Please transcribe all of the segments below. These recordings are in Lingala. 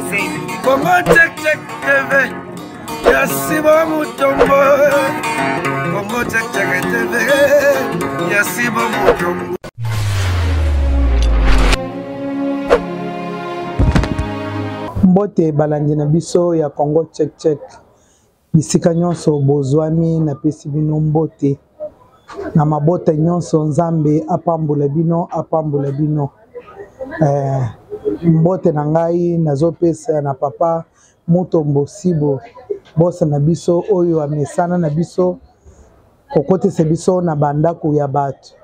Congo Check Check TV ya Sibo Mutombo. Congo Check Check TV ya Sibo Mutombo. Mbote balandi na biso ya Congo Check Check. Bisika nyonso bozwami, napesi bino mbote na mabota nyonso. Nzambe apambola bino, apambola bino. Eh, mbote na ngai nazopesa na papa Mutombo Sibo, bosa na biso oyo amesana na biso kokotisa biso na bandako ya bato.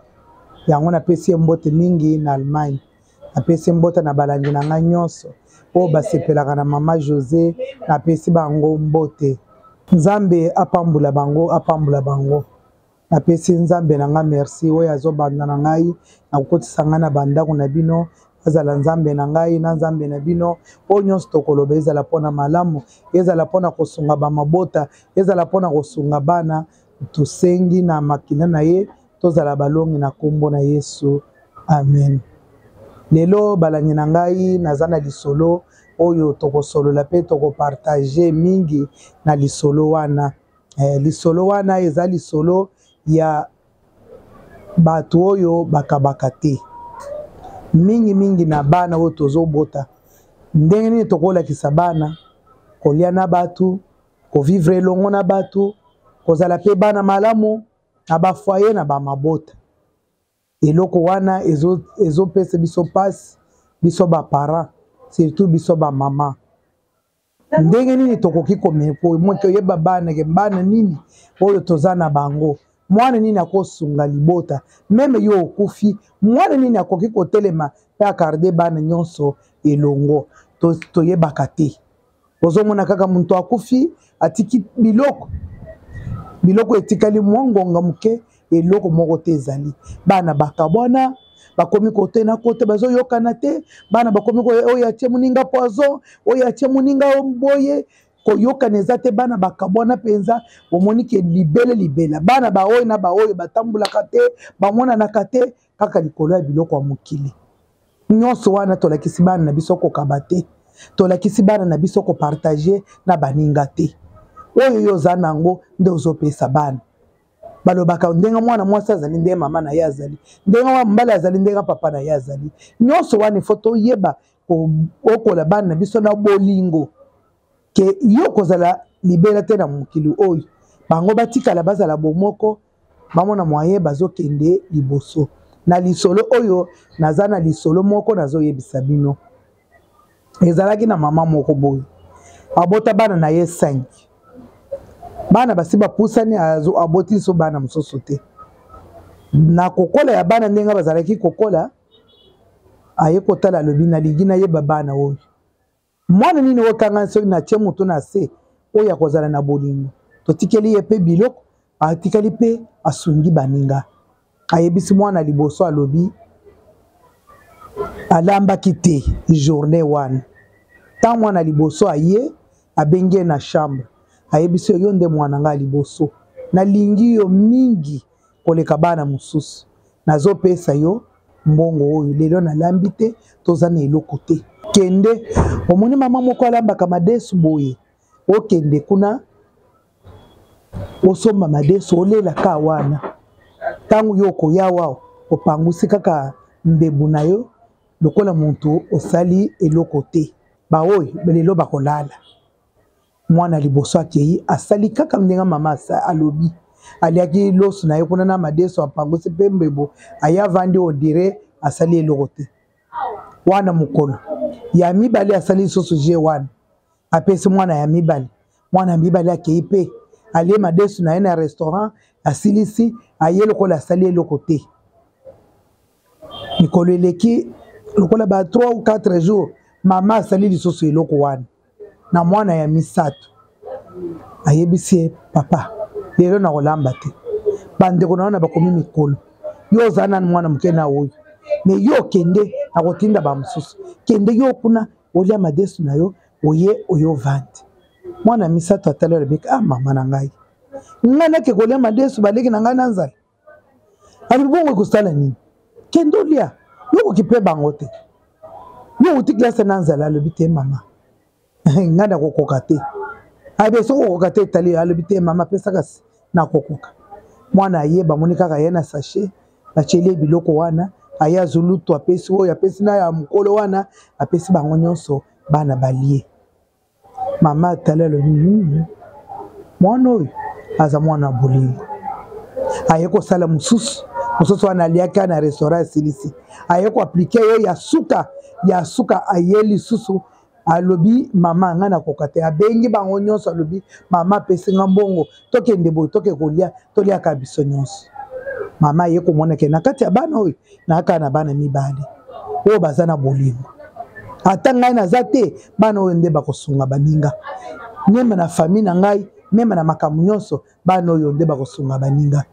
Yango napesi ye mbote mingi na Allemagne. Napesi mbote na balandi na ngai nyonso oyo basepelaka na mama Jose, napesi bango mbote. Nzambe apambola bango, apambola bango. Napesi Nzambe na ngai merci oyo azobanda na ngai na kokotisa ngai na bandako na bino. Azala Nzambe na ngai na Nzambe na bino. Oyo nyonso tokoloba ezala mpo na malamu, ezala mpo na kosunga bamabota, ezala mpo na kosunga bana. Tosengi na makila na ye tozala balongi na kombo na Yesu. Amen. Lelo balandi na ngai, naza na lisolo oyo tokosolola pe tokopartage mingi na lisolo wana. Eh, lisolo wana eza lisolo ya bato oyo bakabaka te, mingi mingi na bana oyo tozobota. Ndenge nini tokolakisa bana kolia na bato, kovivre elongo na bato, kozala pe bana malamu na ba foyer na ba mabota. Eloko wana ezopesa biso pasi, biso ba parents, surtout biso ba mama. Ndenge nini tokoki koyeba bana ke bana nini oyo toza na bango, mwana nini akosunga libota, meme yo okufi, mwana nini akoki kotelema pe akarde bana nyonso elongo. Toyebaka te. Ozomona kaka moto akufi atiki biloko, biloko etikali mwa ngonga moke, eloko moko te ezali. Bana bakabwana, bakomi kote na kote, bazoyokana te. Bana bakomi oyo atie moninga poison, oyo atie moninga boye, koyokana eza te. Bana bakabwana mpenza, omoni ke libele libela. Bana baoyo na baoyo batambulaka te, bamonanaka te, kaka likolo ya biloko ya mokili. Nyonso wana tolakisi bana na biso kokaba te, tolakisi bana na biso kopartage na baninga te. Oyo yo oza nango nde ozopesa bana. Balobaka ndenge mwana mwasi azali ndenge mama na ye azali, ndenge mwana mobali azali ndenge papa na ye azali. Nyonso wana ifo toyeba kobokola bana na biso na bolingo, ke yo kozala libela te na mokili oyo, bango batikala bazala bomoko, bamona moyen bazokende liboso. Na lisolo oyo naza na lisolo moko nazoyebisa bino. Ezalaki na mama moko boye, abota bana na ye 5. Bana basi bapusani, aboti liso bana mosusu te. Na kokola ya bana ndenge bazalaki kokola, aye kotala, alobi nalingi nayeba bana oyo. Mwana nini oyo kanga soki natie moto na se oyo akozala na bolingo. Totikeli ye pe biloko, atikali pe asungi baninga. Ayebisi mwana liboso, alobi alambaki te journée wana. Tango mwana liboso aye, abengi ye na chambre, ayebisi yo, yo nde mwana nga liboso, nalingi yo mingi koleka bana mosusu, nazopesa yo mbongo oyo lelo nalambi te, toza na eloko te. Kende omoni mama moko alambaka madesu boye, okende kuna osomba madesu olela ka wana. Tango yo okoya wa opangusi kaka mbebu na yo lokola moto osali eloko te. Baoyo lelo bakolala. Mwana liboso akei asali kaka ndenge mama alobi, aliaki loso na ye kuna na madeso, apangusi pe mbebo, aye avandi on dirait asali eloko te. Wana mokolo ya mibale asali lisusu je wana, apesi mwana ya mibale. Mwana ya mibale akei pe alie madesu na ye na restaurant, asilisi, aye lokola asali eloko te. Mikolo eleki lokola ba 3 ou 4 jours, mama asali lisusu eloko wana na mwana ya misato. Ayebisi ye, papa lelo nakolamba te, bandeko na wana bakomi mikolo, yo oza nanu mwana moke na oyo, me yo okende nakotinda ba mosusu, kende yo kuna olia madesu na yo, oye oyo ovandi. Mwana misato atali alobi, ah mama na ngai, ngai nake kolia madesu baleki na ngai na nzala. Alobi bongo ekosala nini? Kende olia, yo okoki mpe bango te, yo outi classe na nzala. Alobi te mama. Ngai nakokoka te. Abe soki okoka te etali, alobi te mama apesaka, nakokoka. Mwana aye, bamoni kaka ye na sachet, batieli ye biloko wana, aye azulutu, apesi oyo, apesi na ya mokolo wana, apesi bango nyonso, bana balie. Mama atali, alobi mwana oyo aza mwana ya bolingo. Aye kosala mosusu mosusu wana aliaki na restaurant, asilisi, aye koaplike ye ya suka ya suka, aye lisusu, alobi mama ngai nakoka te. Abengi bango nyonso, alobi mama apesi nga mbongo, tokende boye, toke kolia, toliaka biso nyonso. Mama aye komona ke na kati ya bana oyo nayaka na bana mibale oyo baza na bolingo, ata ngai naza te, bana oyo nde bakosunga baninga, meme na famille na ngai, meme na makambo nyonso, bana oyo nde bakosunga baninga.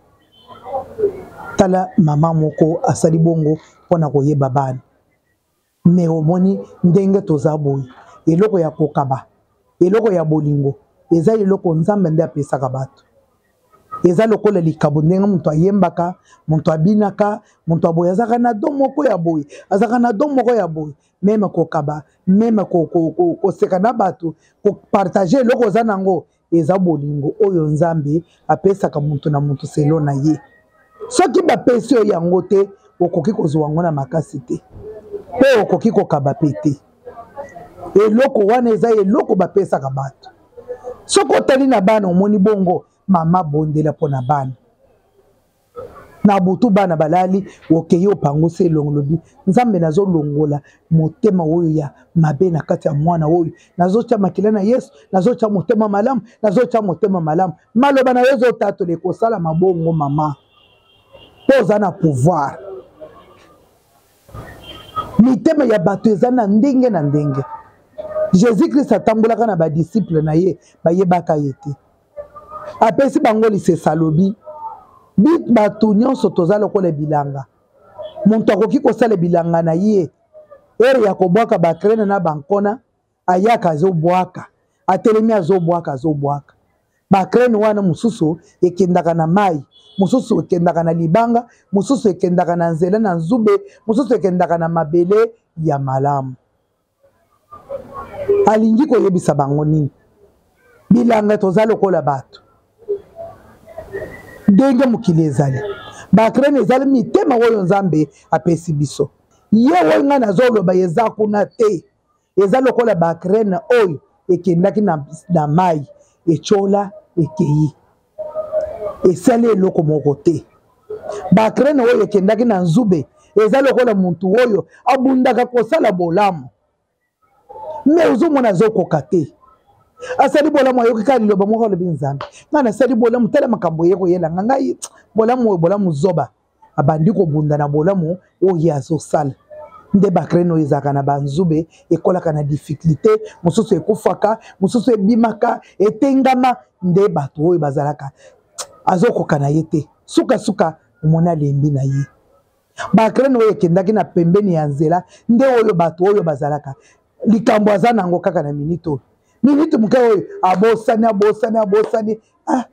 Tala mama moko asali bongo mpona koyeba bana. Me omoni ndenge toza boye, eloko ya kokaba, eloko ya bolingo eza eloko Nzambe nde apesaka bato. Eza lokola likabo, ndenge moto ayembaka, moto abinaka, moto aboye azalaka na don moko ya boye, azalaka na don moko ya boye. Meme kokaba, meme koseka na bato, kopartage eloko oza nango, eza bolingo oyo Nzambe apesaka moto na moto selo na ye. Soki bapesi yo yango te, okoki kozwa yango na makasi te, mpe okoki kokaba mpe te. Eloko wana eza eloko bapesaka bato. Soki otali na bana, omoni bongo, mama bondela mpo na bana. Na butu bana balali, okei opangusi elongo, lobi Nzambe, nazolongola motema oyo ya mabe na kati ya mwana oyo, nazotya makila na Yesu, nazotya motema malamu, nazotya motema malamu. Maloba na yo ezotatola, ekosala mabongo mama, mpo oza na pouvoir. Mitema ya bato eza na ndenge na ndenge. Jésus Christ atambolaka na badisiple na ye, bayebaka ye te. Apesi bango lisese, alobi bato nyonso toza lokola bilanga. Moto akoki kosala bilanga na ye, ere ya kobwaka bakrene na bankona, ayaka azobwaka, atelemi azobwaka, azobwaka bakrene wana. Mosusu ekendaka na mai, mosusu ekendaka na libanga, mosusu ekendaka na nzela na nzube, mosusu ekendaka na mabele ya malamu. Alingi koyebisa bango nini? Bilanga toza lokola bato, ndenge mokili ezali, bakrene ezali mitema oyo Nzambe apesi biso. Ye oyo ngai nazoloba eza kuna te, eza lokola bakrene oyo ekendaki na mai, etyola, ekei, esali eloko moko te. Bakrene oyo ekendaki na nzube eza lokola motu oyo abundaka kosala bolamu, me ozomona azokoka te. Asali bolamu, ayoki kaka liloba moko, alobi Nzambe, ngai nasali bolamu, tala makambo eye koyelanga ngai, bolamu oyo bolamu zoba. Abandi kobunda na bolamu oyo ye azosala. Nde bakrene oyo ezalaka na banzube ekolaka na difficulté, mosusu ekufaka, mosusu ebimaka etengama. Nde bato oyo bazalaka azokoka na ye te, sukasuka omoni alembi na ye. Bakrene oyo ekendaki na pembeni ya nzela nde oyo bato oyo bazalaka likambo aza nango kaka na minute oyo, minute moke oyo, abosani, abosani, abosani. Ah,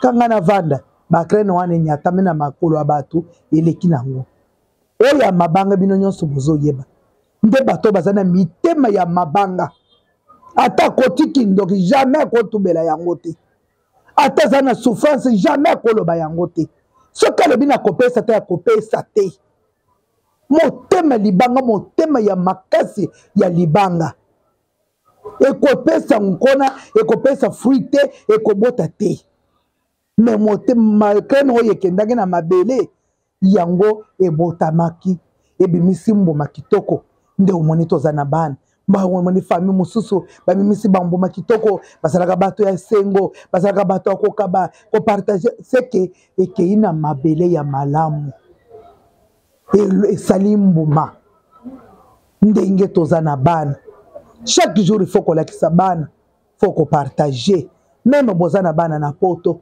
kanga na vanda. Bakrene wana enyatami na makolo ya bato, eleki nango oyo ya mabanga. Bino nyonso bozoyeba nde bato baza na mitema ya mabanga, ata akoti kindoki, jamais akotubela yango te. Ata aza na souffrance, jamais akoloba yango te. Soki alobi nakopesa te, akopesa te. Motema libanga, motema ya makasi ya libanga, ekopesa nkona, ekopesa fruit te, ekobota te. Me motema krene oyo ekendaki na mabele, yango ebotamaki, ebimisi mbuma kitoko. Nde omoni toza na bana, omoni famille mosusu babimisi bambuma kitoko, bazalaka bato ya esengo, bazalaka bato ya kokaba, kopartage, seke ekei na mabele ya malamu, esali mbuma. Ndenge toza na bana, chaque jour il faut kolakisa bana, faut kopartage. Meme boza na bana na poto,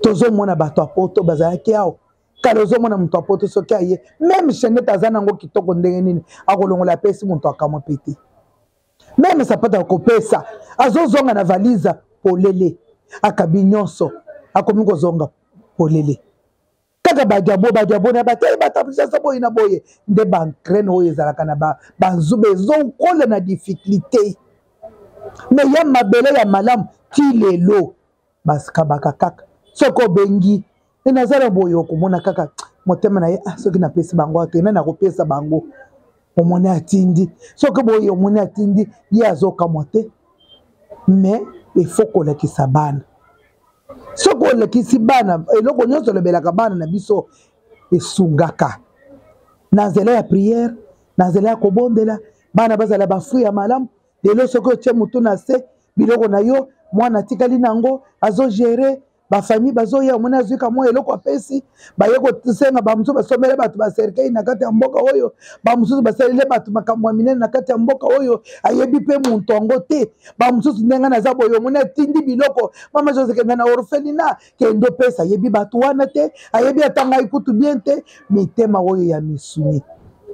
tozomona bato ya poto bazalaki awa kala. Ozomona moto ya poto soki aye, meme chaînette aza nango kitoko ndenge nini, akolongola, apesi moto, akamwa pe te. Meme sapato akopesa, azozonga na valise polele, akabi nyonso, akomi kozonga polele. Kaka badiabo, badiabo na bate batabisasa boye na boye. Nde bancrene oyo ezalaka na banzube ezokola na difficulté. Me ya mabele ya malamu ti lelo bakabaka kaka. Soki obengi e naza na boye, okomona kaka motema na ye, ah, soki napesi bango te, nani akopesa bango? Omoni atindi, soki boye omoni atindi, ye azokamwa te. Mais efo kolakisa bana. Soki olakisi bana eloko nyonso, olobelaka bana na biso, esungaka na nzela ya priere, na nzela ya kobondela, bana bazala bafruit ya malamu. Lelo soki otie motu na se, biloko na yo, mwana atikali nango, azogere bafamille, bazoya, omoni azwi kamwa eloko apesi, baye kosenga. Bamosusu basombele bato bacercueil na kati ya mboka oyo, bamosusu basalele bato makambo ya minene na kati ya mboka oyo, ayebi mpe moto yango te. Bamosusu ndenge naza boye, omoni atindi biloko, mama Jose, kenda na orphelinat, kende opesa. Ayebi bato wana te, ayebi ata ngai kutu bien te. Mitema oyo ya misuni,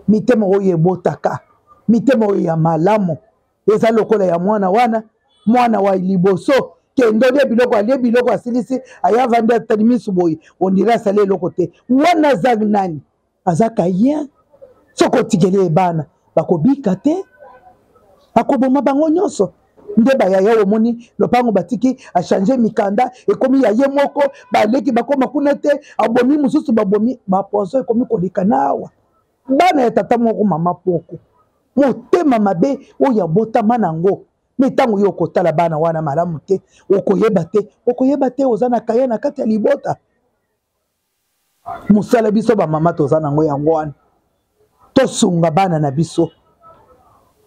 mitema oyo ebotaka, mitema oyo ya malamu eza lokola ya mwana wana, mwana wa liboso. Kende olie biloko, alie biloko, asilisi, aye avandi, atali misu boye, ondire asali eloko te. Wana aza nani? Aza Kayen. Soki otikeli ye bana, bakobika te, akoboma bango nyonso. Nde bayaya, omoni lopango batiki, achange mikanda, ekomi ya ye moko, baleki bakoma kuna te, abomi mosusu, babomi bapoison, ekomi koleka na awa. Bana ya tata moko, mama moko, motema mabe oyo abotama nango. Me ntango yo okotala bana wana malamu te, okoyeba te, okoyeba te oza na kaya na kati ya libota. Mosala biso bamama toza nango yango wana, tosunga bana na biso,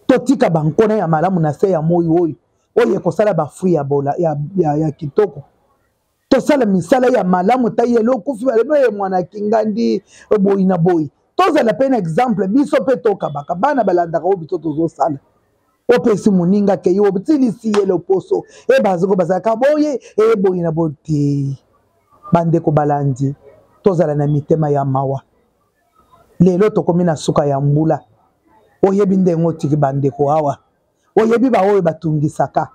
totika bankona ya malamu na se ya moi oyo, oyo ekosala bafruit ya, bola, ya, ya, ya kitoko. Tosala misala ya malamu, ta yelo okufi, balobi oye mwana kingandi boyi na boyi. Tozala mpe na exemple, biso mpe tokabaka, bana balandaka oyo biso tozosala. Opesi moninga kei, otilisi ye loposo, e bazoko bazalaka boye, e boyi na boyi te. Bandeko balandi, tozala na mitema ya mawa. Lelo tokomi na suka ya mbula, oyebi ndenge otiki bandeko awa, oyebi baoyo batungisaka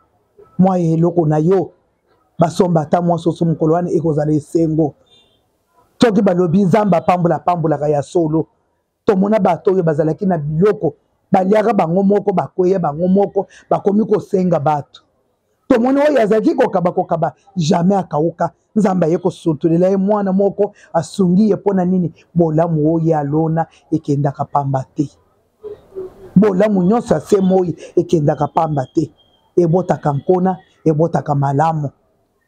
mwa eloko na yo, basomba ata mwa soso mokolo wana, ekozala esengo. Soki balobi Nzambe apambola, apambolaka ya solo. Tomona bato oyo bazalaki na biloko, baliaka bango moko, bakweya bango moko, bakomi kosenga bato. Tomoni oyo azalaki kokaba kokaba, jamais akauka. Nzambe aye kosuntulela ye mwana moko, asungi ye. Mpo na nini? Bolamu oyo alona ekendaka pamba te. Bolamu nyonso ya se moi ekendaka pamba te, ebotaka nkona, ebotaka malamu.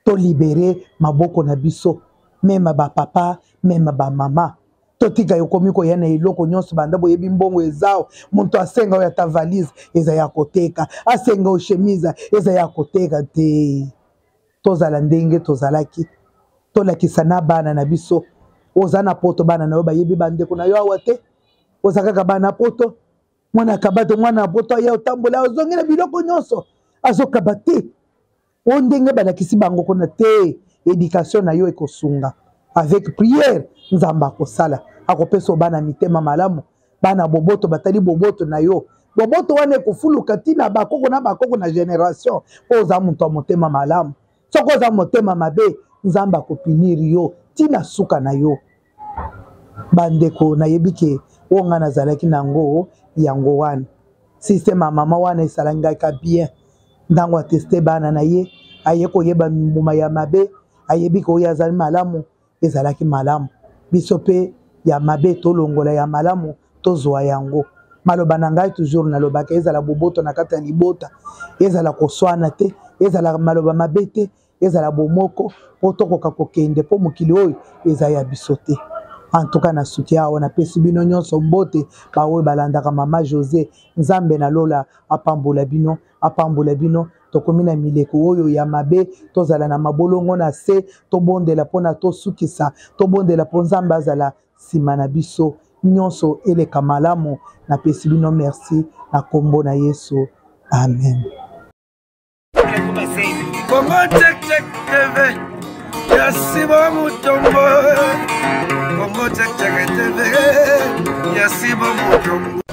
Tolibere maboko na biso, meme bapapa, meme bamama, totika yokomi koya na eloko nyonso. Banda boyebi mbongo eza, moto asenga oyo ata valise eza ya koteka, asenga oyo chemise eza ya koteka te. Tozala ndenge tozalaki, tolakisa na bana na biso. Oza na poto, bana na yo bayebi bandeko na yo awa te, oza kaka bana poto. Mwana akaba te, mwana ya poto aya otambola, azongi na biloko nyonso, azokaba te. Oyo ndenge balakisi bango kuna te. Éducation na yo ekosunga avec prière. Nzambe akosala, akopesa bana mitema malamu, bana boboto. Batali boboto na yo, boboto wana ekofuluka ntina bakoko na bakoko na génération, mpo oza moto ya motema malamu. Soki oza motema mabe, Nzambe akopinir yo ntina suka na yo. Bandeko, nayebi ke oyo ngai nazalaki nango yango wana. Systeme ya mama wana esalaki ngai ka bien. Ntango ateste bana na ye, aye koyeba mbuma ya mabe, ayebi ke oyo azali malamu, ezalaki malamu. Biso mpe ya mabe tolongola, ya malamu tozwa yango. Maloba na ngai toujours nalobaka, ezala boboto na kati ya libota, ezala koswana te, ezala maloba mabe te, ezala bomoko, mpo tokoka kokende, mpo mokili oyo eza ya biso te. En tout cas, nasuki awa. Napesi bino nyonso mbote, baoyo balandaka mama José. Nzambe na lola apambola bino, apambola bino. Tokomi na mileko oyo ya mabe, tozala na mabolongo na se, tobondela mpona tosukisa, tobondela mpo Nzambe azala nsima na biso, nyonso eleka malamu. Napesi bino merci na nkombo na Yesu, amen. Congo Check Check TV ya Simon Mutombo. Congo Check Check TV ya Simon Mutombo.